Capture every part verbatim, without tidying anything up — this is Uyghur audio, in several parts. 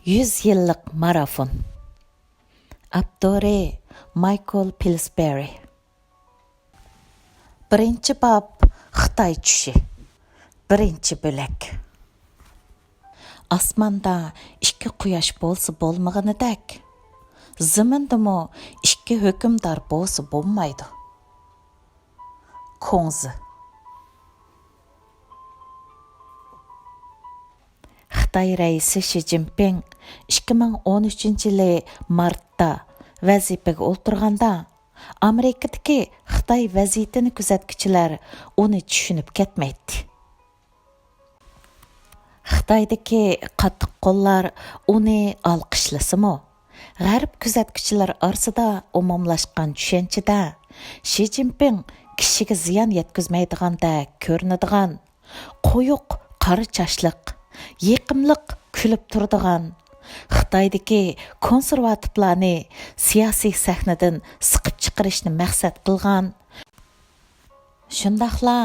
يۈز يىللىق مارافون. ئاپتورى مايكل پىلسبېرى. بىرىنچى باب، خىتاي چۈشى. بىرىنچى بۆلەك. ئاسماندا ئىككى قۇياش بولسا بولمىغىنىدەك، زېمىندىمۇ ئىككى ھۆكۈمدار بولسا بولمايدۇ. كۇڭزى. خىتاي رەئىسى شى جىنپىڭ ئىككى مىڭ ئون ئۈچىنچى يىلى مارتتا ۋەزىپىگە ئولتۇرغاندا، ئامېرىكىدىكى خىتاي ۋەزىيىتىنى كۆزەتكۈچىلەر ئۇنى چۈشىنىپ كەتمەيتتى. خىتايدىكى قاتتىق قوللار ئۇنى ئالقىشلىسىمۇ، غەرب كۆزەتكۈچىلەر ئارىسىدا ئومۇملاشقان چۈشەنچىدە، شى جىنپىڭ كىشىگە زىيان يەتكۈزمەيدىغاندەك كۆرۈنىدىغان، قويۇق قارا چاچلىق، يېقىملىق كۈلۈپ تۇرىدىغان، خىتايدىكى كونسېرۋاتىپلارنى سىياسىي سەھنىدىن سىقىپ چىقىرىشنى مەقسەت قىلغان، شۇنداقلا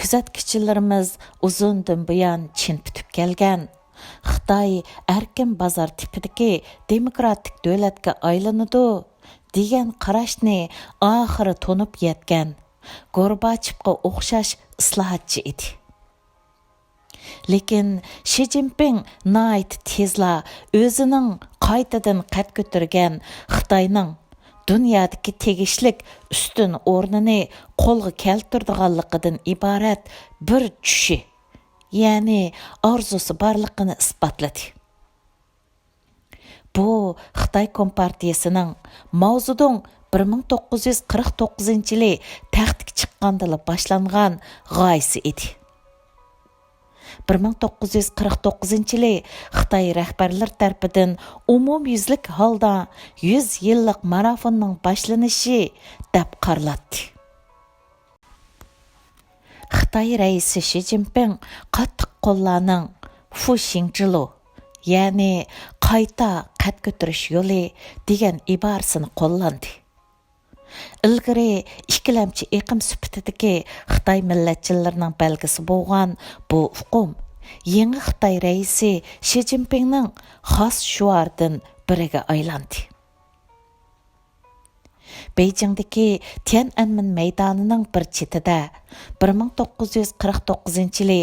كۆزەتكۈچىلىرىمىز ئۇزۇندىن بۇيان چىڭ پۈتۈپ كەلگەن، خىتاي ئەركىن بازار تىپىدىكى دېموكراتىك دۆلەتكە ئايلىنىدۇ، دېگەن قاراشنى ئاخىرى تونۇپ يەتكەن گورباچېۋقا ئوخشاش ئىسلاھاتچى ئىدى. لېكىن شى جىنپىڭ ناھايىتى تېزلا ئۆزىنىڭ قايتىدىن قەد كۆتۈرگەن خىتاينىڭ دۇنيادىكى تېگىشلىك ئۈستۈن ئورنىنى قولغا كەلتۈرىدىغانلىقىدىن ئىبارەت بىر چۈشى، يەنى ئارزۇسى بارلىقىنى ئىسپاتلىدى. بۇ خىتاي كومپارتىيىسىنىڭ ماۋزېدۇڭ بىر مىڭ توققۇز يۈز قىرىق توققۇزىنچى يىلى تەختكە چىققاندىلا باشلانغان غايىسى ئىدى. بىر مىڭ توققۇز يۈز قىرىق توققۇزىنچى يىلى خىتاي رەھبەرلىرى تەرىپىدىن ئومۇميۈزلۈك ھالدا يۈز يىللىق مارافوننىڭ باشلىنىشى دەپ قارىلاتتى. خىتاي رەئىسى شى جىنپىڭ قاتتىق قوللارنىڭ فۇشىڭجىلۇ، يەنى قايتا قەد كۆتۈرۈش يولى دېگەن ئىبارىسىنى قوللاندى. ئىلگىرى ئىككىلەمچى ئېقىم سۈپىتىدىكى خىتاي مىللەتچىللىرىنىڭ بەلگىسى بولغان بۇ ئۇقۇم يېڭى خىتاي رەئىسى شى جىنپىڭنىڭ خاس شوئارىدىن بىرىگە ئايلاندى. بېيجىڭدىكى تيەنئەنمېن مەيدانىنىڭ بىر چېتىدە بىر مىڭ توققۇز يۈز قىرىق توققۇزىنچى يىلى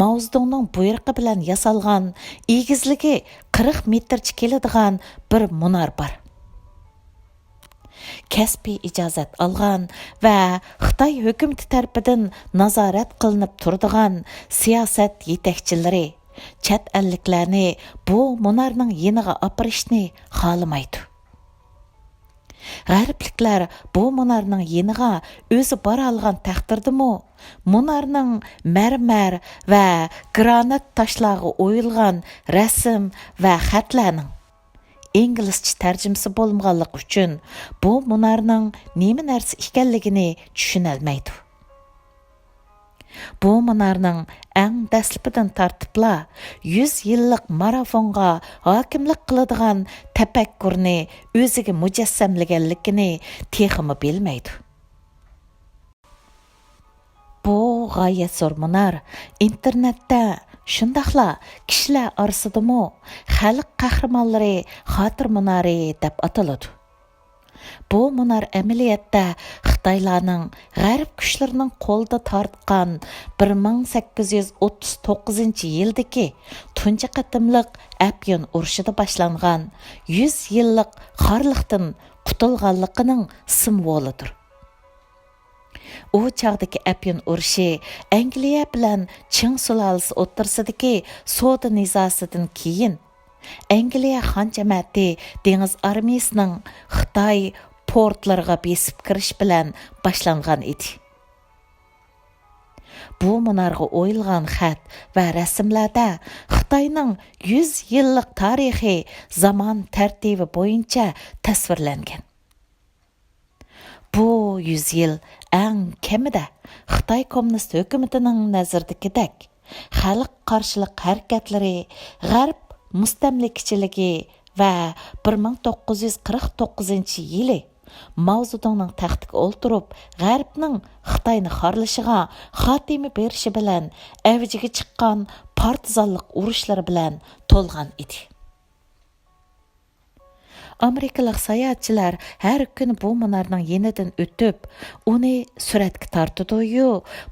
ماۋزېدۇڭنىڭ بۇيرۇقى بىلەن ياسالغان، ئېگىزلىكى قىرىق مېتىرچە كېلىدىغان بىر مۇنار بار. كەسپىي ئىجازەت ئالغان ۋە خىتاي ھۆكۈمىتى تەرىپىدىن نازارەت قىلىنىپ تۇرىدىغان سىياسەت يېتەكچىلىرى چەت ئەللىكلەرنى بۇ مۇنارنىڭ يېنىغا ئاپىرىشنى خالىمايدۇ. غەربلىكلەر بۇ مۇنارنىڭ يېنىغا ئۆزى بارالىغان تەقدىردىمۇ، مۇنارنىڭ مەرمەر ۋە گرانات تاشلارغا ئويۇلغان رەسىم ۋە خەتلەرنىڭ ئىنگلىزچە تەرجىمىسى بولمىغانلىقى ئۈچۈن، بۇ مۇنارنىڭ نېمە نەرسە ئىكەنلىكىنى چۈشىنەلمەيدۇ. بۇ مۇنارنىڭ ئەڭ دەسلىپىدىن تارتىپلا يۈز يىللىق مارافونغا ھاكىملىق قىلىدىغان تەپەككۇرنى ئۆزىگە مۇجەسسەملىگەنلىكىنى تېخىمۇ بىلمەيدۇ. بۇ غايەت زور مۇنار ئىنتېرنېتتە، شۇنداقلا كىشىلەر ئارىسىدىمۇ خەلق قەھرىمانلىرى خاتىرە مۇنارى دەپ ئاتىلىدۇ. بۇ مۇنار ئەمەلىيەتتە خىتايلارنىڭ غەرب كۈچلىرىنىڭ قولىدا تارتقان بىر مىڭ سەككىز يۈز ئوتتۇز توققۇزىنچى يىلدىكى تۇنجى قېتىملىق ئەپيۈن ئۇرۇشىدا باشلانغان يۈز يىللىق خارلىقتىن قۇتۇلغانلىقىنىڭ سىمۋولىدۇر. ئۇ چاغدىكى ئەپيۈن ئۇرۇشى ئەنگلىيە بىلەن چىڭ سۇلالىسى ئوتتۇرىسىدىكى سودا نىزاسىدىن كېيىن، ئەنگلىيە خان جەمەتى دېڭىز ئارمىيىسىنىڭ خىتاي پورتلىرىغا بېسىپ كىرىش بىلەن باشلانغان ئىدى. بۇ مۇنارغا ئويۇلغان خەت ۋە رەسىملەردە خىتاينىڭ يۈز يىللىق تارىخى زامان تەرتىپى بويىچە تەسۋىرلەنگەن. بۇ يۈز يىل ئەڭ كېمىدە خىتاي كوممۇنىست ھۆكۈمىتىنىڭ نەزىرىدىكىدەك خەلق قارشىلىق ھەرىكەتلىرى، غەرب مۇستەملىكىچىلىكى ۋە بىر مىڭ توققۇز يۈز قىرىق توققۇزىنچى يىلى ماۋزېدۇڭنىڭ تەختكە ئولتۇرۇپ، غەربنىڭ خىتاينى خارلىشىغا خاتىمە بېرىشى بىلەن ئەۋجىگە چىققان پارتىزانلىق ئۇرۇشلىرى بىلەن تولغان ئىدى. ئامېرىكىلىق ساياھەتچىلەر ھەر كۈنى بۇ مۇنارنىڭ يېنىدىن ئۆتۈپ، ئۇنى سۈرەتكە تارتىدۇ-يۇ،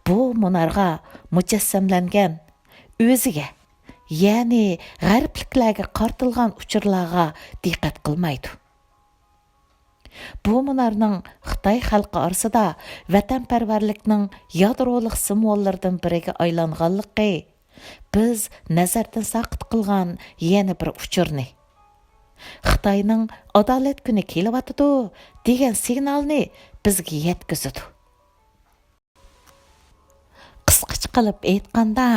بۇ مۇنارغا مۇجەسسەملەنگەن ئۆزىگە، يەنى غەربلىكلەرگە قارىتىلغان ئۇچۇرلارغا دىققەت قىلمايدۇ. بۇ مۇنارنىڭ خىتاي خەلقى ئارىسىدا ۋەتەنپەرۋەرلىكنىڭ يادرولۇق سىمۋوللىرىدىن بىرىگە ئايلانغانلىقى بىز نەزەردىن ساقىت قىلغان يەنە بىر ئۇچۇرنى، خىتاينىڭ ئادالەت كۈنى كېلىۋاتىدۇ دېگەن سىگنالنى بىزگە يەتكۈزىدۇ. قىسقىچە قىلىپ ئېيتقاندا،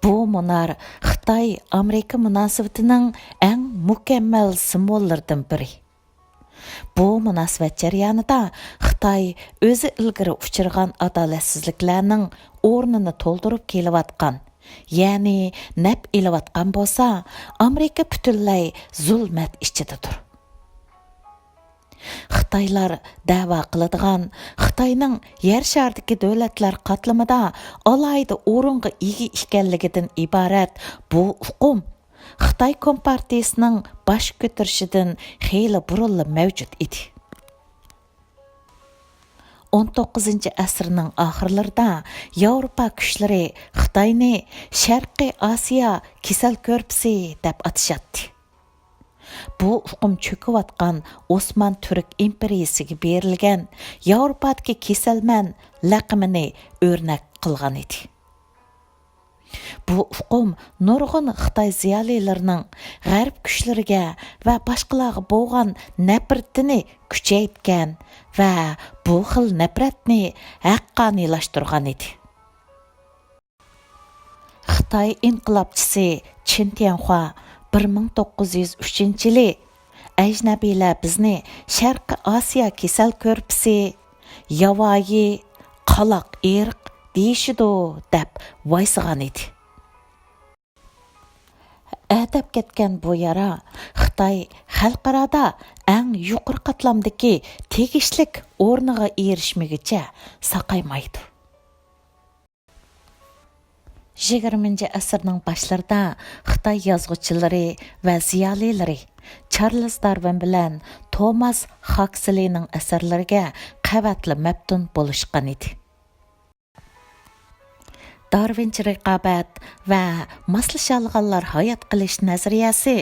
بۇ مۇنار خىتاي-ئامېرىكا مۇناسىۋىتىنىڭ ئەڭ مۇكەممەل سىمۋوللىرىدىن بىرى. بۇ مۇناسىۋەت جەريانىدا خىتاي ئۆزى ئىلگىرى ئۇچرىغان ئادالەتسىزلىكلەرنىڭ ئورنىنى تولدۇرۇپ كېلىۋاتقان، يەنى نەپ ئېلىۋاتقان بولسا، ئامېرىكا پۈتۈنلەي زۇلمەت ئىچىدىدۇر. خىتايلار دەۋا قىلىدىغان خىتاينىڭ يەر شارىدىكى دۆلەتلەر قاتلىمىدا ئالاھىدە ئورۇنغا ئىگە ئىكەنلىكىدىن ئىبارەت بۇ ئۇقۇم خىتاي كومپارتىيىسىنىڭ باش كۆتۈرۈشىدىن خېلى بۇرۇنلا مەۋجۇت ئىدى. ئون توققۇزىنچى ئەسىرنىڭ ئاخىرلىرىدا ياۋروپا كۈچلىرى خىتاينى شەرقىي ئاسىيا كېسەل كۆرپىسى دەپ ئاتىشاتتى. بۇ ئۇقۇم چۆكۈۋاتقان ئوسمان تۈرك ئىمپېرىيىسىگە بېرىلگەن ياۋروپادىكى كېسەلمەن لەقىمىنى ئۆرنەك قىلغان ئىدى. بۇ ئۇقۇم نۇرغۇن خىتاي زىيالىيلىرىنىڭ غەرب كۈچلىرىگە ۋە باشقىلارغا بولغان نەپرىتىنى كۈچەيتكەن ۋە بۇ خىل نەپرەتنى ھەققانىيلاشتۇرغان ئىدى. خىتاي ئىنقىلابچىسى چىن تيەنخۇا بىر مىڭ توققۇز يۈز ئۈچىنچى يىلى «ئەجنەبىيلەر بىزنى شەرقىي ئاسىيا كېسەل كۆرپىسى، ياۋايى، قالاق ئىرق دېيىشىدۇ» دەپ ۋايسىغان ئىدى. ئەتەپ كەتكەن بۇ يارا خىتاي خەلقئارادا ئەڭ يۇقىرى قاتلامدىكى تېگىشلىك ئورنىغا ئېرىشمىگۈچە ساقايمايدۇ. يىگىرمىنچى ئەسىرنىڭ باشلىرىدا خىتاي يازغۇچىلىرى ۋە زىيالىيلىرى چارلىز دارۋىن بىلەن توماس خاكسلىنىڭ ئەسەرلىرىگە قەۋەتلا مەپتۇن بولۇشقان ئىدى. دارۋىنچە رىقابەت ۋە ماسلىشالىغانلار ھايات قېلىش نەزەرىيەسى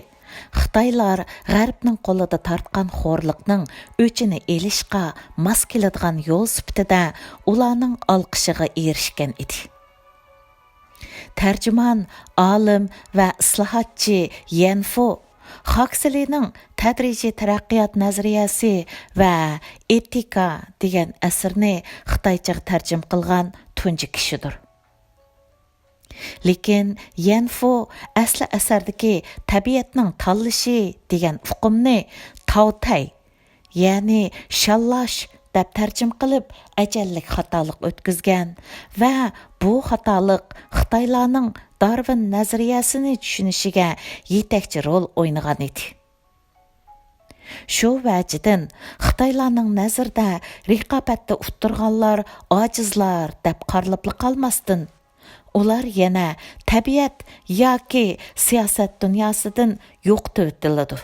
خىتايلار غەربنىڭ قولىدا تارتقان خورلۇقنىڭ ئۆچىنى ئېلىشقا ماس كېلىدىغان يول سۈپىتىدە ئۇلارنىڭ ئالقىشىغا ئېرىشكەن ئىدى. تەرجىمان، ئالىم ۋە ئىسلاھاتچى يەنفۇ خاكسلىنىڭ تەدرىجىي تەرەققىيات نەزەرىيەسى ۋە ئېتىكا دېگەن ئەسىرىنى خىتايچىغا تەرجىمە قىلغان تۇنجى كىشىدۇر. لېكىن يەنفۇ ئەسلى ئەسەردىكى تەبىئەتنىڭ تاللىشى دېگەن ئۇقۇمنى تاۋتەي، يەنى شاللاش دەپ تەرجىمە قىلىپ، ئەجەللىك خاتالىق ئۆتكۈزگەن ۋە بۇ خاتالىق خىتايلارنىڭ دارۋىن نەزەرىيەسىنى چۈشىنىشىگە يېتەكچى رول ئوينىغان ئىدى. شۇ ۋەجىدىن، خىتايلارنىڭ نەزىرىدە رىقابەتتە ئۇتتۇرغانلار ئاجىزلار دەپ قارىلىپلا قالماستىن، ئۇلار يەنە تەبىئەت ياكى سىياسەت دۇنياسىدىن يوقىتىۋېتىلىدۇ.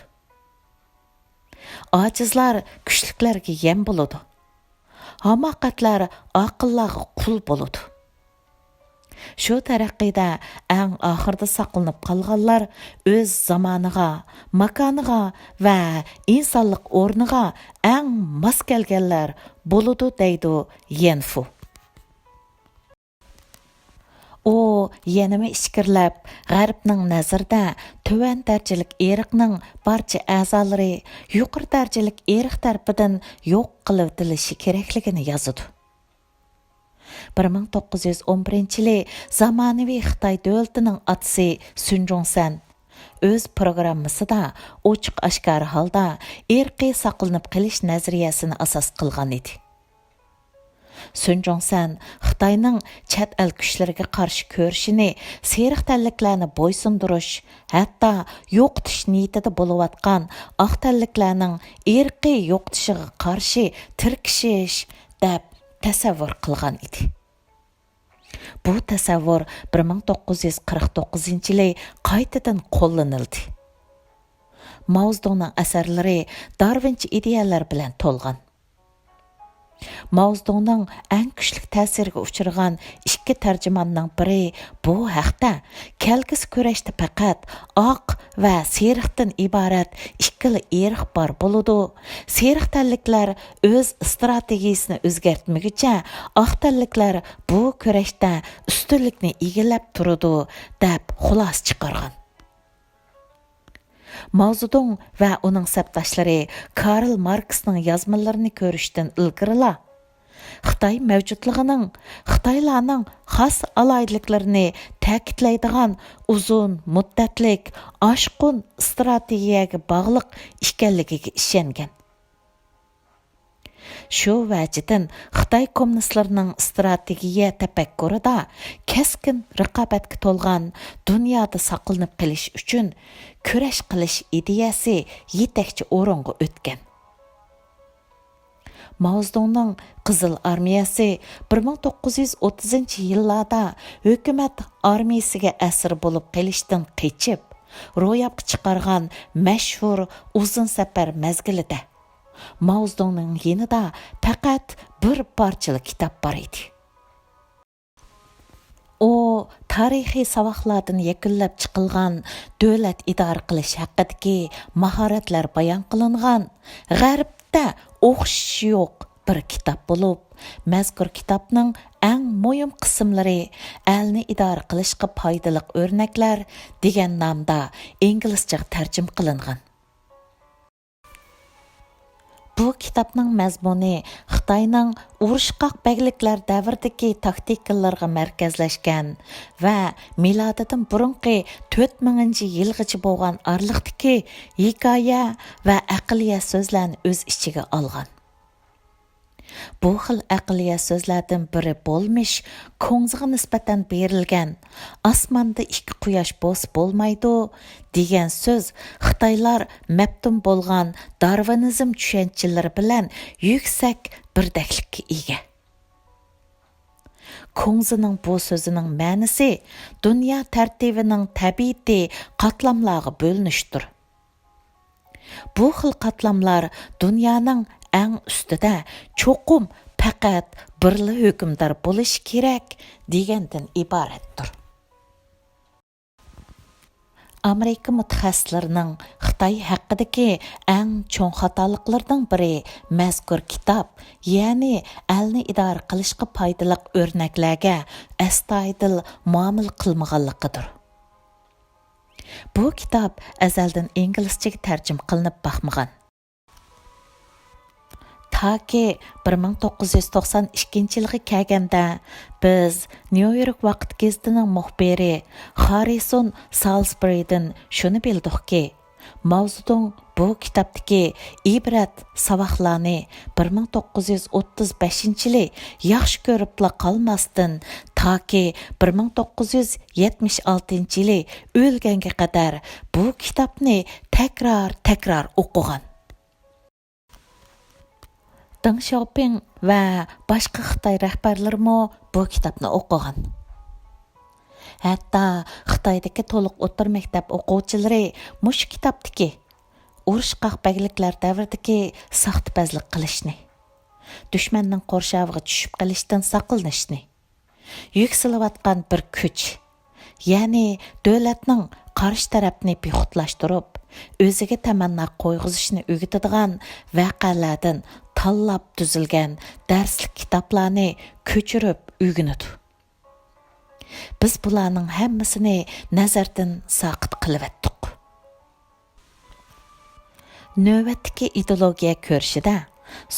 ئاجىزلار كۈچلۈكلەرگە يەم بولىدۇ. ھاماقەتلەر ئاقىللارغا قۇل بولىدۇ. شۇ تەرەققىيدە ئەڭ ئاخىرىدا ساقلىنىپ قالغانلار ئۆز زامانىغا، ماكانىغا ۋە ئىنسانلىق ئورنىغا ئەڭ ماس كەلگەنلەر بولىدۇ، دەيدۇ يەنفۇ. ئۇ يەنىمۇ ئىچكىرىلەپ، غەربنىڭ نەزىرىدە تۆۋەن دەرىجىلىك ئىرقنىڭ بارچە ئەزالىرى يۇقىرى دەرىجىلىك ئىرق تەرىپىدىن يوق قىلىۋېتىلىشى كېرەكلىكىنى يازىدۇ. بىر مىڭ توققۇز يۈز ئون بىرىنچى يىلى زامانىۋى خىتاي دۆلىتىنىڭ ئاتىسى سۈن جۇڭسەن ئۆز پروگراممىسىدا ئوچۇق-ئاشكارا ھالدا ئىرقىي ساقلىنىپ قېلىش نەزەرىيەسىنى ئاساس قىلغان ئىدى. سۈن جۇڭسەن خىتاينىڭ چەت ئەل كۈچلىرىگە قارشى كۈرىشىنى سېرىق تەنلىكلەرنى بويسۇندۇرۇش، ھەتتا يوقىتىش نىيىتىدە بولۇۋاتقان ئاق تەنلىكلەرنىڭ ئىرقىي يوقىتىشىغا قارشى تىركىشىش دەپ تەسەۋۋۇر قىلغان ئىدى. بۇ تەسەۋۋۇر بىر مىڭ توققۇز يۈز قىرىق توققۇزىنچى يىلى قايتىدىن قوللىنىلدى. ماۋزېدۇڭنىڭ ئەسەرلىرى دارۋىنچە ئىدىيەلەر بىلەن تولغان. ماۋزېدۇڭنىڭ ئەڭ كۈچلۈك تەسىرىگە ئۇچرىغان ئىككى تەرجىماننىڭ بىرى بۇ ھەقتە، كەلگۈسى كۈرەشتە پەقەت ئاق ۋە سېرىقتىن ئىبارەت ئىككىلا ئېرىق بار بولىدۇ. سېرىق تەنلىكلەر ئۆز ئىستراتېگىيىسىنى ئۆزگەرتمىگۈچە، ئاق تەنلىكلەر بۇ كۈرەشتە ئۈستۈنلۈكنى ئىگىلەپ تۇرىدۇ، دەپ خۇلاسە چىقارغان. ماۋزېدۇڭ ۋە ئۇنىڭ سەپداشلىرى كارل ماركسنىڭ يازمىلىرىنى كۆرۈشتىن ئىلگىرىلا، خىتاي مەۋجۇتلۇقىنىڭ، خىتايلارنىڭ خاس ئالاھىدىلىكلىرىنى تەكىتلەيدىغان ئۇزۇن مۇددەتلىك، ئاشقۇن ئىستراتېگىيەگە باغلىق ئىكەنلىكىگە ئىشەنگەن. شۇ ۋەجىدىن، خىتاي كوممۇنىستلىرىنىڭ ئىستراتېگىيە تەپەككۇرىدا كەسكىن رىقابەتكە تولغان دۇنيادا ساقلىنىپ قېلىش ئۈچۈن كۈرەش قىلىش ئىدىيەسى يېتەكچى ئورۇنغا ئۆتكەن. ماۋزېدۇڭنىڭ قىزىل ئارمىيەسى بىر مىڭ توققۇز يۈز ئوتتۇزىنچى يىللاردا ھۆكۈمەت ئارمىيەسىگە ئەسىر بولۇپ قېلىشتىن قېچىپ، روياپقا چىقارغان مەشھۇر ئۇزۇن سەپەر مەزگىلىدە، ماۋزېدۇڭنىڭ يېنىدا پەقەت بىر پارچىلا كىتاب بار ئىدى. ئۇ تارىخىي ساۋاقلاردىن يەكۈنلەپ چىقىلغان دۆلەت ئىدارە قىلىش ھەققىدىكى ماھارەتلەر بايان قىلىنغان غەربتە ئوخشىشى يوق بىر كىتاب بولۇپ، مەزكۇر كىتابنىڭ ئەڭ مۇھىم قىسىملىرى ئەلنى ئىدارە قىلىشقا پايدىلىق ئۆرنەكلەر دېگەن نامدا ئىنگلىزچىغا تەرجىمە قىلىنغان. بۇ كىتابنىڭ مەزمۇنى خىتاينىڭ ئۇرۇشقاق بەگلىكلەر دەۋرىدىكى تاكتىكىلىرىغا مەركەزلەشكەن ۋە مىلادىدىن بۇرۇنقى تۆت مىڭىنچى يىلغىچە بولغان ئارىلىقتىكى ھېكايە ۋە ئەقلىيە سۆزلەرنى ئۆز ئىچىگە ئالغان. بۇ خىل ئەقلىيە سۆزلەردىن بىرى بولمىش كۇڭزىغا نىسبەتەن بېرىلگەن «ئاسماندا ئىككى قۇياش بولسا بولمايدۇ» دېگەن سۆز خىتايلار مەپتۇن بولغان دارۋىنىزم چۈشەنچىلىرى بىلەن يۈكسەك بىردەكلىككە ئىگە. كۇڭزىنىڭ بۇ سۆزىنىڭ مەنىسى دۇنيا تەرتىپىنىڭ تەبىئىتى قاتلاملارغا بۆلۈنۈشتۇر. بۇ خىل قاتلاملار دۇنيانىڭ ئەڭ ئۈستىدە چوقۇم پەقەت بىرلا ھۆكۈمدار بولۇشى كېرەك دېگەندىن ئىبارەتتۇر. ئامېرىكا مۇتەخەسسىسلىرىنىڭ خىتاي ھەققىدىكى ئەڭ چوڭ خاتالىقلىرىنىڭ بىرى مەزكۇر كىتاب، يەنى ئەلنى ئىدارە قىلىشقا پايدىلىق ئۆرنەكلەرگە ئەستايىدىل مۇئامىلە قىلمىغانلىقىدۇر. بۇ كىتاب ئەزەلدىن ئىنگلىزچىگە تەرجىمە قىلىنىپ باقمىغان. تاكى بىر مىڭ توققۇز يۈز توقسان ئىككىنچى يىلغا كەلگەندە، بىز نيۇ يورك ۋاقىت گېزىتىنىڭ مۇخبىرى خاررىسون سالزبېرىدىن شۇنى بىلدۇقكى، ماۋزېدۇڭ بۇ كىتابتىكى ئىبرەت ساۋاقلارنى بىر مىڭ توققۇز يۈز ئوتتۇز بەشىنچى يىلى ياخشى كۆرۈپلا قالماستىن، تاكى بىر مىڭ توققۇز يۈز يەتمىش ئالتىنچى يىلى ئۆلگەنگە قەدەر بۇ كىتابنى تەكرار-تەكرار ئوقۇغان. دېڭ شياۋپىڭ ۋە باشقا خىتاي رەھبەرلىرىمۇ بۇ كىتابنى ئوقۇغان. ھەتتا خىتايدىكى تولۇق ئوتتۇرا مەكتەپ ئوقۇغۇچىلىرى مۇشۇ كىتابتىكى ئۇرۇشقاق بەگلىكلەر دەۋرىدىكى ساختىپەزلىك قىلىشنى، دۈشمەننىڭ قورشاۋىغا چۈشۈپ قېلىشتىن ساقلىنىشنى، يۈكسىلىۋاتقان بىر كۈچ، يەنى دۆلەتنىڭ قارشى تەرەپنى بىخۇدلاشتۇرۇپ، ئۆزىگە تەمەننا قويغۇزۇشنى ئۆگىتىدىغان ۋەقەلەردىن تاللاپ تۈزۈلگەن دەرسلىك كىتابلارنى كۆچۈرۈپ ئۆگىنىدۇ. بىز بۇلارنىڭ ھەممىسىنى نەزەردىن ساقىت قىلىۋەتتۇق. نۆۋەتتىكى ئىدېئولوگىيە كۈرىشىدە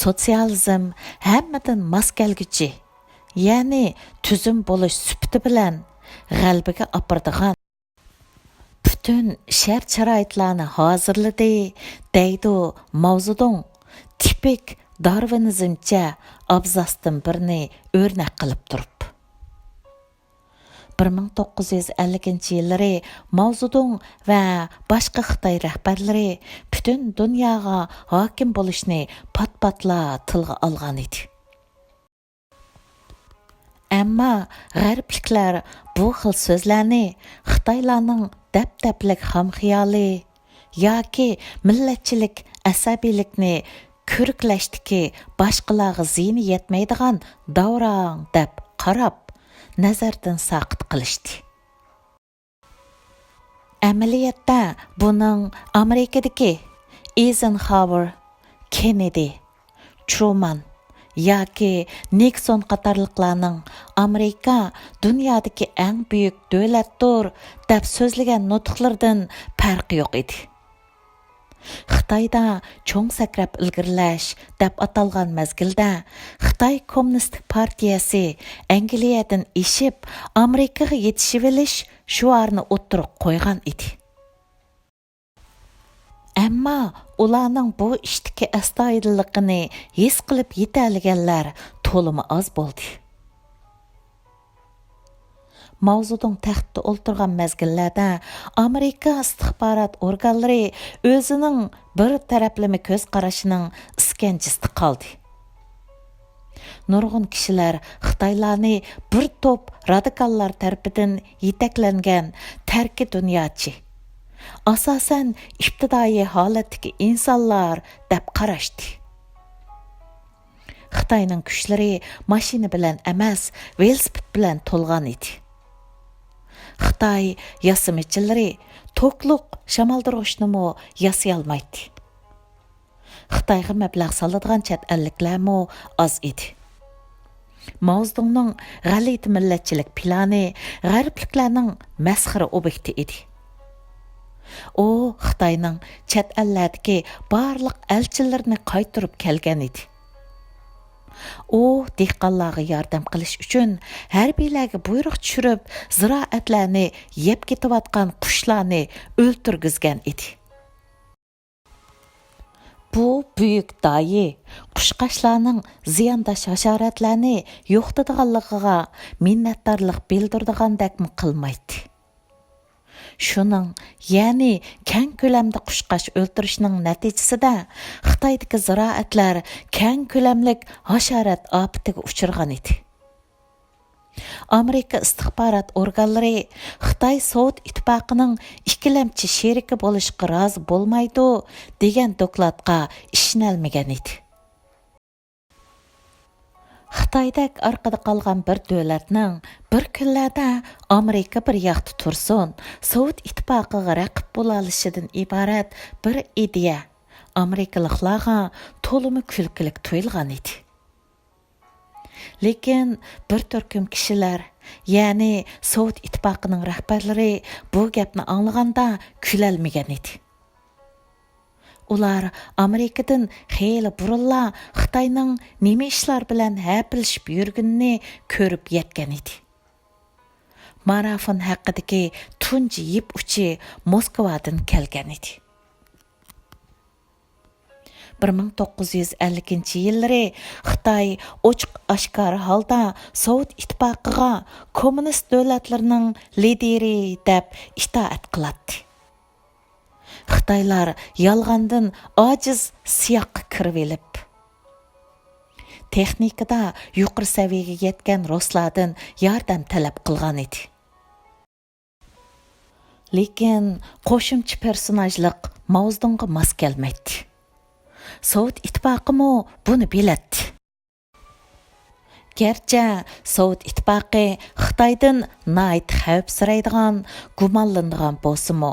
سوتسىيالىزم ھەممىدىن ماس كەلگۈچى، يەنى تۈزۈم بولۇش سۈپىتى بىلەن غەلىبىگە ئاپىرىدىغان پۈتۈن شەرت-شارائىتلارنى ھازىرلىدى، دەيدۇ ماۋزېدۇڭ تىپىك دارۋىنىزمچە ئابزاستىن بىرنى ئۆرنەك قىلىپ تۇرۇپ. بىر مىڭ توققۇز يۈز ئەللىكىنچى يىللىرى ماۋزېدۇڭ ۋە باشقا خىتاي رەھبەرلىرى پۈتۈن دۇنياغا ھاكىم بولۇشنى پات-پاتلا تىلغا ئالغان ئىدى. ئەمما غەربلىكلەر بۇ خىل سۆزلەرنى خىتايلارنىڭ دەپدەپىلىك خام خىيالى، ياكى مىللەتچىلىك، ئەسەبىيلىكنى كۆركلەشتىكى باشقىلارغا زىيىنى يەتمەيدىغان داۋراڭ دەپ قاراپ، نەزەردىن ساقىت قىلىشتى. ئەمەلىيەتتە بۇنىڭ ئامېرىكىدىكى ئېيزېنخاۋېر، كېننېدى، ترومان ياكى نىكسون قاتارلىقلارنىڭ «ئامېرىكا دۇنيادىكى ئەڭ بۈيۈك دۆلەتتۇر» دەپ سۆزلىگەن نۇتۇقلىرىدىن پەرقى يوق ئىدى. خىتايدا چوڭ سەكرەپ ئىلگىرىلەش دەپ ئاتالغان مەزگىلدە، خىتاي كوممۇنىستىك پارتىيەسى ئەنگلىيەدىن ئېشىپ، ئامېرىكىغا يېتىشىۋېلىش شوئارىنى ئوتتۇرىغا قويغان ئىدى. ئەمما ئۇلارنىڭ بۇ ئىشتىكى ئەستايىدىللىقىنى ھېس قىلىپ يېتەلىگەنلەر تولىمۇ ئاز بولدى. ماۋزېدۇڭ تەختتە ئولتۇرغان مەزگىللەردە ئامېرىكا ئىستىخبارات ئورگانلىرى ئۆزىنىڭ بىر تەرەپلىمە كۆز قارىشىنىڭ ئىسكەنجىسىدە قالدى. نۇرغۇن كىشىلەر خىتايلارنى بىر توپ رادىكاللار تەرىپىدىن يېتەكلەنگەن تەركىي دۇنياچى، ئاساسەن ئىپتىدائىي ھالەتتىكى ئىنسانلار دەپ قاراشتى. خىتاينىڭ كۈچلىرى ماشىنا بىلەن ئەمەس، ۋېلىسىپىت بىلەن تولغان ئىدى. خىتاي ياسىمىچىلىرى توكلۇق شامالدۇرغۇچنىمۇ ياسىيالمايتتى. خىتايغا مەبلەغ سالىدىغان چەت ئەللىكلەرمۇ ئاز ئىدى. ماۋزېدۇڭنىڭ غەلىتە مىللەتچىلىك پىلانى غەربلىكلەرنىڭ مەسخىرە ئوبيېكتى ئىدى. ئۇ خىتاينىڭ چەت ئەللەردىكى بارلىق ئەلچىلىرىنى قايتۇرۇپ كەلگەن ئىدى. ئۇ دېھقانلارغا ياردەم قىلىش ئۈچۈن ھەربىيلەرگە بۇيرۇق چۈشۈرۈپ، زىرائەتلەرنى يەپ كېتىۋاتقان قۇشلارنى ئۆلتۈرگۈزگەن ئىدى. بۇ بۈيۈك داھىي قۇشقاچلارنىڭ زىيانداش ھاشاراتلارنى يوقىتىدىغانلىقىغا مىننەتدارلىق بىلدۈرىدىغاندەكمۇ قىلمايتتى. شۇنىڭ، يەنى كەڭ كۆلەمدە قۇشقاچ ئۆلتۈرۈشنىڭ نەتىجىسىدە خىتايدىكى زىرائەتلەر كەڭ كۆلەملىك ھاشارات ئاپىتىگە ئۇچرىغان ئىدى. ئامېرىكا ئىستىخبارات ئورگانلىرى خىتاي سوۋېت ئىتتىپاقىنىڭ ئىككىلەمچى شېرىكى بولۇشقا رازى بولمايدۇ دېگەن دوكلاتقا ئىشىنەلمىگەن ئىدى. خىتايدەك ئارقىدا قالغان بىر دۆلەتنىڭ بىر كۈنلەردە ئامېرىكا بىر ياقتا تۇرسۇن، سوۋېت ئىتتىپاقىغا رەقىب بولالىشىدىن ئىبارەت بىر ئىدىيە ئامېرىكىلىقلارغا تولىمۇ كۈلكىلىك تۇيۇلغان ئىدى. لېكىن بىر تۈركۈم كىشىلەر، يەنى سوۋېت ئىتتىپاقىنىڭ رەھبەرلىرى بۇ گەپنى ئاڭلىغاندا كۈلەلمىگەن ئىدى. ئۇلار ئامېرىكىدىن خېلى بۇرۇنلا خىتاينىڭ نېمە ئىشلار بىلەن ھەپىلىشىپ يۈرگىنىنى كۆرۈپ يەتكەن ئىدى. مارافون ھەققىدىكى تۇنجى يىپ ئۇچى موسكۋادىن كەلگەن ئىدى. بىر مىڭ توققۇز يۈز ئەللىكىنچى يىللىرى خىتاي ئوچۇق-ئاشكارا ھالدا سوۋېت ئىتتىپاقىغا كوممۇنىست دۆلەتلىرىنىڭ لىدىرى دەپ ئىتائەت قىلاتتى. خىتايلار يالغاندىن ئاجىز سىياققا كىرىۋېلىپ، تېخنىكىدا يۇقىرى سەۋىيەگە يەتكەن رۇسلاردىن ياردەم تەلەپ قىلغان ئىدى. لېكىن قوشۇمچە پېرسوناژلىق ماۋزېدۇڭغا ماس كەلمەيتتى. سوۋېت ئىتتىپاقىمۇ بۇنى بىلەتتى. گەرچە سوۋېت ئىتتىپاقى خىتايدىن ناھايىتى خەۋپسىرەيدىغان، گۇمانلىنىدىغان بولسىمۇ،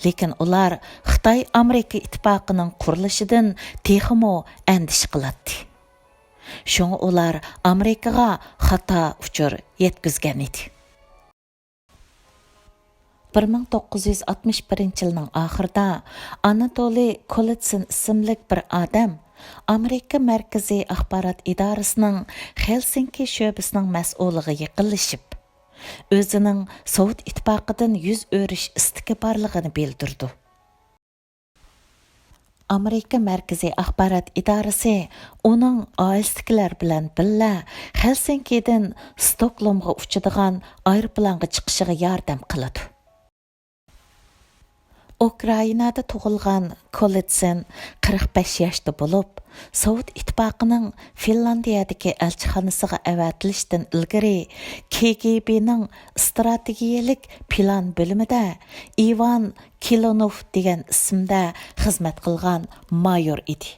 لېكىن ئۇلار خىتاي ئامېرىكا ئىتتىپاقىنىڭ قۇرۇلۇشىدىن تېخىمۇ ئەندىشە قىلاتتى. شۇڭا ئۇلار ئامېرىكىغا خاتا ئۇچۇر يەتكۈزگەن ئىدى. بىر مىڭ توققۇز يۈز ئاتمىش بىرىنچى يىلنىڭ ئاخىرىدا ئاناتولىي كولىتسىن ئىسىملىك بىر ئادەم ئامېرىكا مەركىزىي ئاخبارات ئىدارىسىنىڭ خېلسىنكى شۆبىسىنىڭ مەسئۇلىغا يېقىنلىشىپ، ئۆزىنىڭ سوۋېت ئىتتىپاقىدىن يۈز ئۆرۈش ئىستىكى بارلىقىنى بىلدۈرىدۇ. ئامېرىكا مەركىزىي ئاخبارات ئىدارىسى ئۇنىڭ ئائىلىسىدىكىلەر بىلەن بىللە خېلسىنكىدىن ستوكگولمغا ئۇچىدىغان ئايروپىلانغا چىقىشىغا ياردەم قىلىدۇ. ئۇكرائىنادا تۇغۇلغان گولىتسىن قىرىق بەش ياشتا بولۇپ، سوۋېت ئىتتىپاقىنىڭ فىنلاندىيەدىكى ئەلچىخانىسىغا ئەۋەتىلىشتىن ئىلگىرى كېگېبېنىڭ ئىستراتېگىيەلىك پىلان بۆلۈمىدە ئىۋان كىلونوف دېگەن ئىسىمدە خىزمەت قىلغان مايور ئىدى.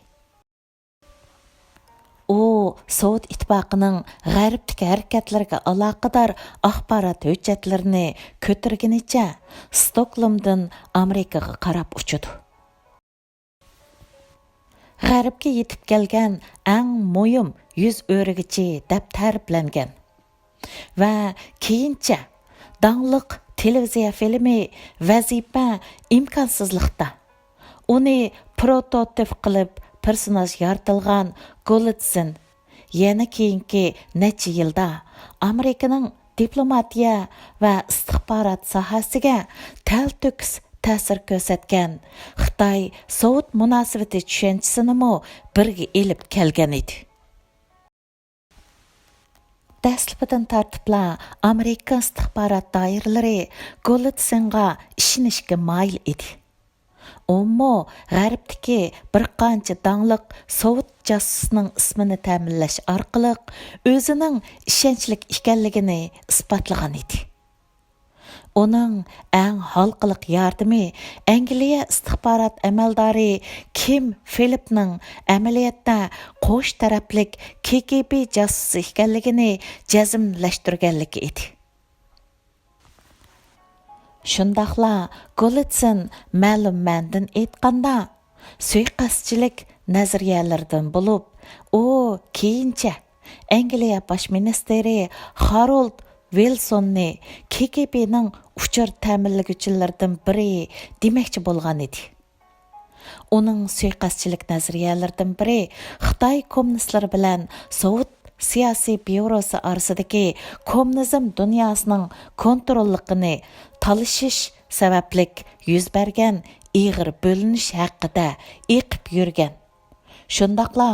ئۇ سوۋېت ئىتتىپاقىنىڭ غەربتىكى ھەرىكەتلىرىگە ئالاقىدار ئاخبارات ھۆججەتلىرىنى كۆتۈرگىنىچە ستوكلومدىن ئامېرىكىغا قاراپ ئۇچىدۇ. غەربكە يېتىپ كەلگەن ئەڭ مۇھىم يۈز ئۆرۈگۈچى دەپ تەرىپلەنگەن. ۋە كېيىنچە داڭلىق تېلېۋىزىيە فىلىمى ۋەزىپە ئىمكانسىزلىقتا، ئۇنى پروتوتىپ قىلىپ پېرسوناژ يارىتىلغان گولىتسىن يەنە كېيىنكى نەچچە يىلدا ئامېرىكىنىڭ دىپلوماتىيە ۋە ئىستىخبارات ساھەسىگە تەلتۆكۈس تەسىر كۆرسەتكەن خىتاي سوۋېت مۇناسىۋىتى چۈشەنچىسىنىمۇ بىرگە ئېلىپ كەلگەن ئىدى. دەسلىپىدىن تارتىپلا ئامېرىكا ئىستىخبارات دائىرىلىرى گولىتسىنغا ئىشىنىشكە مايىل ئىدى. ئۇمۇ غەربتىكى بىر قانچە داڭلىق سوۋېت جاسۇسىنىڭ ئىسمىنى تەمىنلەش ئارقىلىق ئۆزىنىڭ ئىشەنچلىك ئىكەنلىكىنى ئىسپاتلىغان ئىدى. ئۇنىڭ ئەڭ ھالقىلىق ياردىمى ئەنگلىيە ئىستىخبارات ئەمەلدارى كىم فىلىپنىڭ ئەمەلىيەتتە قوش تەرەپلىك كېگېبې جاسۇسى ئىكەنلىكىنى جەزملەشتۈرگەنلىكى ئىدى. شۇنداقلا گولىتسىن مەلۇم مەنىدىن ئېيتقاندا، سۇيىقەستچىلىك نەزەرىيەلىرىدىن بولۇپ، ئۇ كېيىنچە ئەنگلىيە باش مىنىستىرى خارولد ۋىلسوننى كېگېبېنىڭ ئۇچۇر تەمىنلىگۈچىلىرىدىن بىرى دېمەكچى بولغان ئىدى. ئۇنىڭ سۇيىقەستچىلىك نەزەرىيەلىرىدىن بىرى خىتاي كوممۇنىستلىرى بىلەن سوۋېت سىياسىي بيۇروسى ئارىسىدىكى كوممۇنىزم دۇنياسىنىڭ كونتروللۇقىنى تالىشىش سەۋەبلىك يۈز بەرگەن ئېغىر بۆلۈنۈش ھەققىدە ئېقىپ يۈرگەن، شۇنداقلا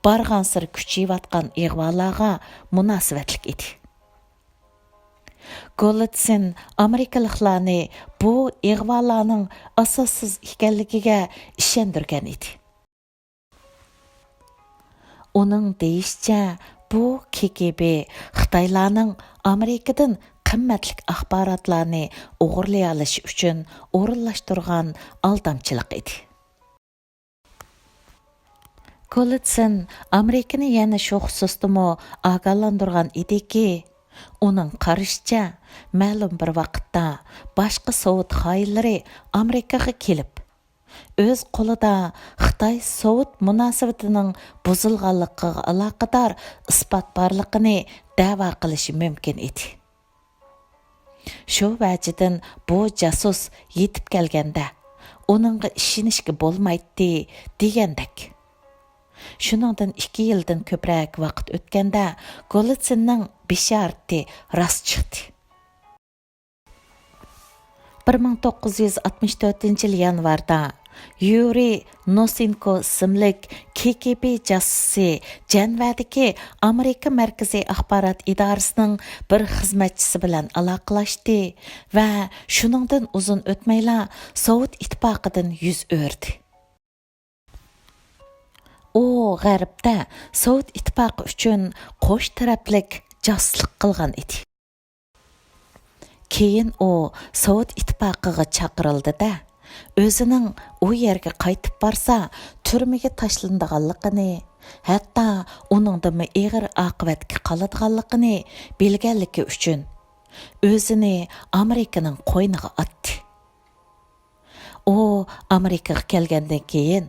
بارغانسېرى كۈچىيىۋاتقان ئىغۋالارغا مۇناسىۋەتلىك ئىدى. گولىتسىن ئامېرىكىلىقلارنى بۇ ئىغۋالارنىڭ ئاساسسىز ئىكەنلىكىگە ئىشەندۈرگەن ئىدى. ئۇنىڭ دېيىشىچە، بۇ كېگېبې خىتايلارنىڭ ئامېرىكىدىن قىممەتلىك ئاخباراتلارنى ئوغرىلىيالىشى ئۈچۈن ئورۇنلاشتۇرغان ئالدامچىلىق ئىدى. گولىتسىن ئامېرىكىنى يەنە شۇ خۇسۇستىمۇ ئاگاھلاندۇرغان ئىدىكى، ئۇنىڭ قارىشىچە، مەلۇم بىر ۋاقىتتا باشقا سوۋېت خائىنلىرى ئامېرىكىغا كېلىپ، ئۆز قولىدا خىتاي سوۋېت مۇناسىۋىتىنىڭ بۇزۇلغانلىقىغا ئالاقىدار ئىسپات بارلىقىنى دەۋا قىلىشى مۇمكىن ئىدى. شۇ ۋەجىدىن بۇ جاسۇس يېتىپ كەلگەندە، ئۇنىڭغا ئىشىنىشكە بولمايتتى دېگەندەك. شۇنىڭدىن ئىككى يىلدىن كۆپرەك ۋاقىت ئۆتكەندە، گولىتسىننىڭ بېشارىتى راست چىقتى. بىر مىڭ توققۇز يۈز ئاتمىش تۆتىنچى يىل يانۋاردا يۇرىي نوسېنكو ئىسىملىك كېگېبې جاسۇسى جەنۋەدىكى ئامېرىكا مەركىزىي ئاخبارات ئىدارىسىنىڭ بىر خىزمەتچىسى بىلەن ئالاقىلاشتى ۋە شۇنىڭدىن ئۇزۇن ئۆتمەيلا سوۋېت ئىتتىپاقىدىن يۈز ئۆردى. ئۇ غەربتە سوۋېت ئىتتىپاقى ئۈچۈن قوش تەرەپلىك جاسۇسلۇق قىلغان ئىدى. كېيىن ئۇ سوۋېت ئىتتىپاقىغا چاقىرىلدى-دە، ئۆزىنىڭ ئۇ يەرگە قايتىپ بارسا تۈرمىگە تاشلىنىدىغانلىقىنى، ھەتتا ئۇنىڭدىنمۇ ئېغىر ئاقىۋەتكە قالىدىغانلىقىنى بىلگەنلىكى ئۈچۈن، ئۆزىنى ئامېرىكىنىڭ قوينىغا ئاتتى. ئۇ ئامېرىكىغا كەلگەندىن كېيىن،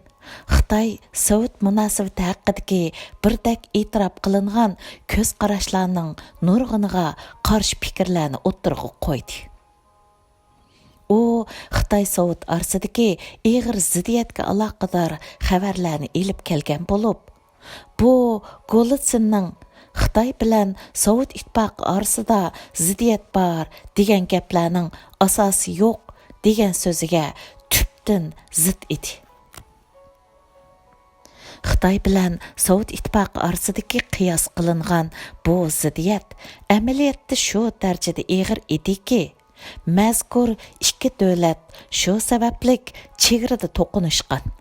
خىتاي سوۋېت مۇناسىۋىتى ھەققىدىكى بىردەك ئېتىراپ قىلىنغان كۆز قاراشلارنىڭ نۇرغۇنىغا قارشى پىكىرلەرنى ئوتتۇرىغا قويدى. ئۇ خىتاي سوۋېت ئارىسىدىكى ئېغىر زىددىيەتكە ئالاقىدار خەۋەرلەرنى ئېلىپ كەلگەن بولۇپ، بۇ گولىتسىننىڭ خىتاي بىلەن سوۋېت ئىتتىپاقى ئارىسىدا زىددىيەت بار دېگەن گەپلەرنىڭ ئاساسى يوق دېگەن سۆزىگە تۈپتىن زىت ئىدى. خىتاي بىلەن سوۋېت ئىتتىپاقى ئارىسىدىكى قىياس قىلىنغان بۇ زىددىيەت ئەمەلىيەتتە شۇ دەرىجىدە ئېغىر ئىدىكى، مەزكۇر ئىككى دۆلەت شۇ سەۋەبلىك چېگرىدە توقۇنۇشقان.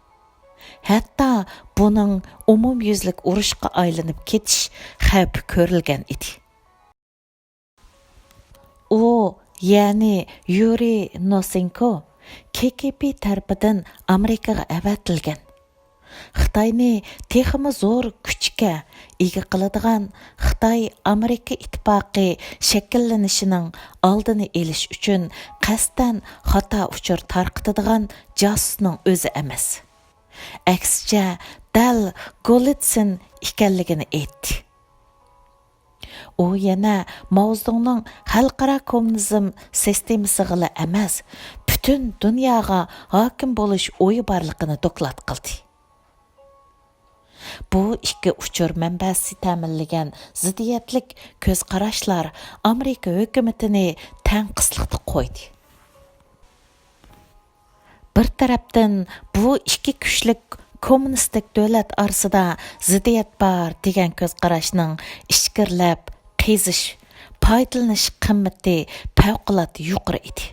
ھەتتا بۇنىڭ ئومۇميۈزلۈك ئۇرۇشقا ئايلىنىپ كېتىش خەۋپى كۆرۈلگەن ئىدى. ئۇ، يەنى يۇرىي نوسېنكو، كې كې پې تەرىپىدىن ئامېرىكىغا ئەۋەتىلگەن. خىتاينى تېخىمۇ زور كۈچكە ئىگە قىلىدىغان، خىتاي-ئامېرىكا ئىتتىپاقى شەكىللىنىشىنىڭ ئالدىنى ئېلىش ئۈچۈن قەستەن خاتا ئۇچۇر تارقىتىدىغان جاسۇسنىڭ ئۆزى ئەمەس. ئەكسىچە، دەل گولىتسىن ئىكەنلىكىنى ئېيتتى. ئۇ يەنە ماۋزېدۇڭنىڭ خەلقئارا كوممۇنىزم سىستېمىسىغىلا ئەمەس، پۈتۈن دۇنياغا ھاكىم بولۇش ئويى بارلىقىنى دوكلات قىلدى. بۇ ئىككى ئۇچۇر مەنبەسى تەمىنلىگەن زىددىيەتلىك كۆز قاراشلار ئامېرىكا ھۆكۈمىتىنى تەڭقىسلىقتا قويدى. بىر تەرەپتىن، بۇ ئىككى كۈچلۈك كوممۇنىستىك دۆلەت ئارىسىدا زىددىيەت بار دېگەن كۆز قاراشنىڭ ئىچكىرىلەپ قېزىش، پايدىلىنىش قىممىتى پەۋقۇلئاددە يۇقىرى ئىدى.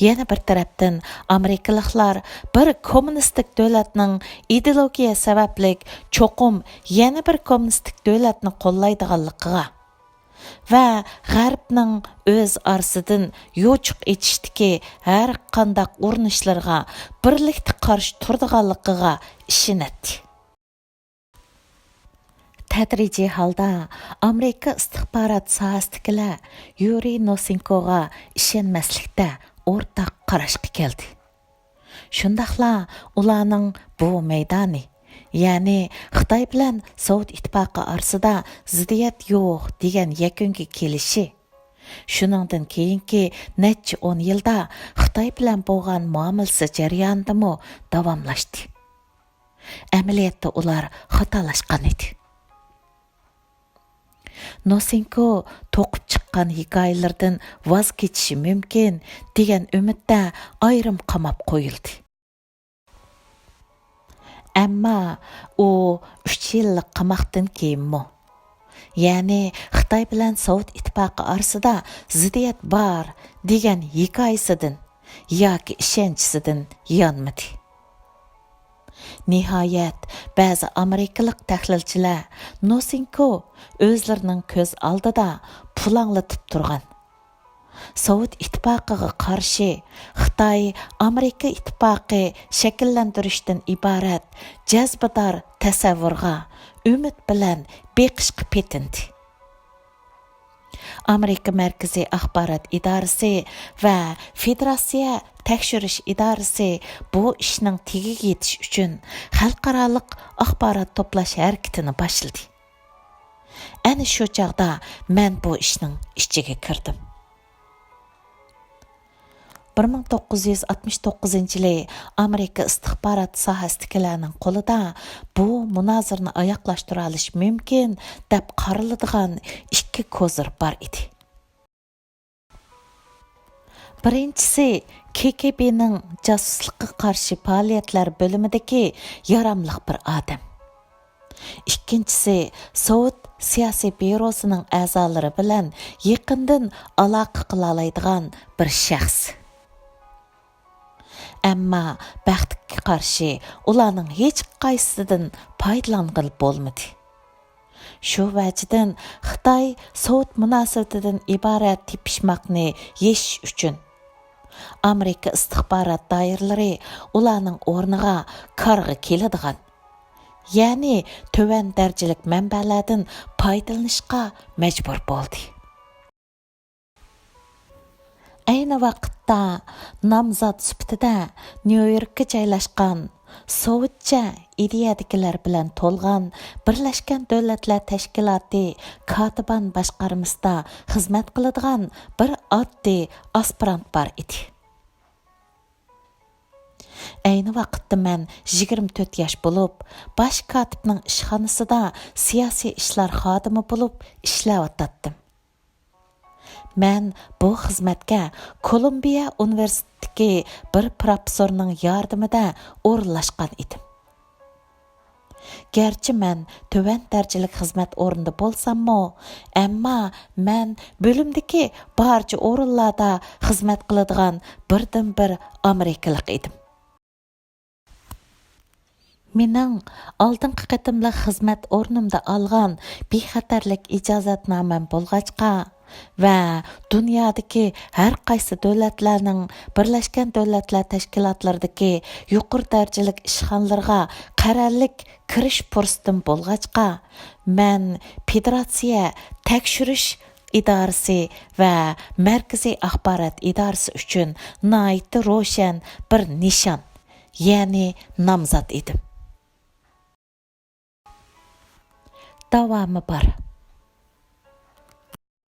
يەنە بىر تەرەپتىن، ئامېرىكىلىقلار بىر كوممۇنىستىك دۆلەتنىڭ ئىدېئولوگىيە سەۋەبلىك چوقۇم يەنە بىر كوممۇنىستىك دۆلەتنى قوللايدىغانلىقىغا، ۋە غەربنىڭ ئۆز ئارىسىدىن يوچۇق ئېچىشتىكى ھەر قانداق ئۇرۇنۇشلىرىغا بىرلىكتە قارشى تۇرىدىغانلىقىغا ئىشىنەتتى. تەدرىجىي ھالدا ئامېرىكا ئىستىخبارات ساھەسىدىكىلەر يۇرىي نوسېنكوغا ئىشەنمەسلىكتە ئورتاق قاراشقا كەلدى. شۇنداقلا ئۇلارنىڭ بۇ مەيدانى، يەنى خىتاي بىلەن سوۋېت ئىتتىپاقى ئارىسىدا زىددىيەت يوق دېگەن يەكۈنگە كېلىشى، شۇنىڭدىن كېيىنكى نەچچە ئون يىلدا خىتاي بىلەن بولغان مۇئامىلىسى جەريانىدىمۇ داۋاملاشتى. ئەمەلىيەتتە ئۇلار خاتالاشقان ئىدى. نوسېنكو توقۇپ چىققان ھېكايىلىرىدىن ۋاز كېچىشى مۇمكىن دېگەن ئۈمىدتە ئايرىم قاماپ قويۇلدى. ئەمما ئۇ ئۈچ يىللىق قاماقتىن كېيىنمۇ، يەنى خىتاي بىلەن سوۋېت ئىتتىپاقى ئارىسىدا زىددىيەت بار دېگەن ھېكايىسىدىن ياكى ئىشەنچىسىدىن يانمىدى. نىھايەت، بەزى ئامېرىكىلىق تەھلىلچىلەر نوسېنكو ئۆزلىرىنىڭ كۆز ئالدىدا پۇلاڭلىتىپ تۇرغان، سوۋېت ئىتتىپاقىغا قارشى خىتاي-ئامېرىكا ئىتتىپاقى شەكىللەندۈرۈشتىن ئىبارەت جەزبىدار تەسەۋۋۇرغا ئۈمىد بىلەن بېقىشقا پېتىندى. ئامېرىكا مەركىزىي ئاخبارات ئىدارىسى ۋە فېدېراتسىيە تەكشۈرۈش ئىدارىسى بۇ ئىشنىڭ تېگىگە يېتىش ئۈچۈن خەلقئارالىق ئاخبارات توپلاش ھەرىكىتىنى باشلىدى. ئەنە شۇ چاغدا مەن بۇ ئىشنىڭ ئىچىگە كىردىم. بىر مىڭ توققۇز يۈز ئاتمىش توققۇزىنچى يىلى ئامېرىكا ئىستىخبارات ساھەسىدىكىلەرنىڭ قولىدا بۇ مۇنازىرىنى ئاياغلاشتۇرالىشى مۇمكىن دەپ قارىلىدىغان ئىككى كوزىر بار ئىدى. بىرىنچىسى، كې كې بېنىڭ جاسۇسلۇققا قارشى پائالىيەتلەر بۆلۈمىدىكى ياراملىق بىر ئادەم. ئىككىنچىسى، سوۋېت سىياسىي بيۇروسىنىڭ ئەزالىرى بىلەن يېقىندىن ئالاقە قىلالايدىغان بىر شەخس. ئەمما بەختكە قارشى، ئۇلارنىڭ ھېچقايسىسىدىن پايدىلانغىلى بولمىدى. شۇ ۋەجىدىن خىتاي سوۋېت مۇناسىۋىتىدىن ئىبارەت تېپىشماقنى يېشىش ئۈچۈن، ئامېرىكا ئىستىخبارات دائىرىلىرى ئۇلارنىڭ ئورنىغا كارغا كېلىدىغان، يەنى تۆۋەن دەرىجىلىك مەنبەلەردىن پايدىلىنىشقا مەجبۇر بولدى. ئەينى ۋاقىتتا نامزات سۈپىتىدە نيۇ يوركقا جايلاشقان سوۋېتچە ئىدىيەدىكىلەر بىلەن تولغان بىرلەشكەن دۆلەتلەر تەشكىلاتى كاتىبان باشقارمىسىدا خىزمەت قىلىدىغان بىر ئاددىي ئاسپىرانت بار ئىدى. ئەينى ۋاقىتتا مەن يىگىرمە تۆت ياش بولۇپ، باش كاتىپنىڭ ئىشخانىسىدا سىياسىي ئىشلار خادىمى بولۇپ ئىشلەۋاتاتتىم. مەن بۇ خىزمەتكە كولومبىيە ئۇنىۋېرسىتېتىدىكى بىر پروفېسسورنىڭ ياردىمىدە ئورۇنلاشقان ئىدىم. گەرچە مەن تۆۋەن دەرىجىلىك خىزمەت ئورنىدا بولساممۇ، ئەمما مەن بۆلۈمدىكى بارچە ئورۇنلاردا خىزمەت قىلىدىغان بىردىنبىر ئامېرىكىلىق ئىدىم. مېنىڭ ئالدىنقى قېتىملىق خىزمەت ئورنۇمدا ئالغان بىخەتەرلىك ئىجازەتنامەم بولغاچقا ۋە دۇنيادىكى ھەر قايسى دۆلەتلەرنىڭ بىرلەشكەن دۆلەتلەر تەشكىلاتلىرىدىكى يۇقىرى دەرىجىلىك ئىشخانىلىرىغا قەرەللىك كىرىش پۇرسىتىم بولغاچقا، مەن فېدېراتسىيە تەكشۈرۈش ئىدارىسى ۋە مەركىزىي ئاخبارات ئىدارىسى ئۈچۈن ناھايىتى روشەن بىر نىشان، يەنى نامزات ئىدىم. داۋامى بار.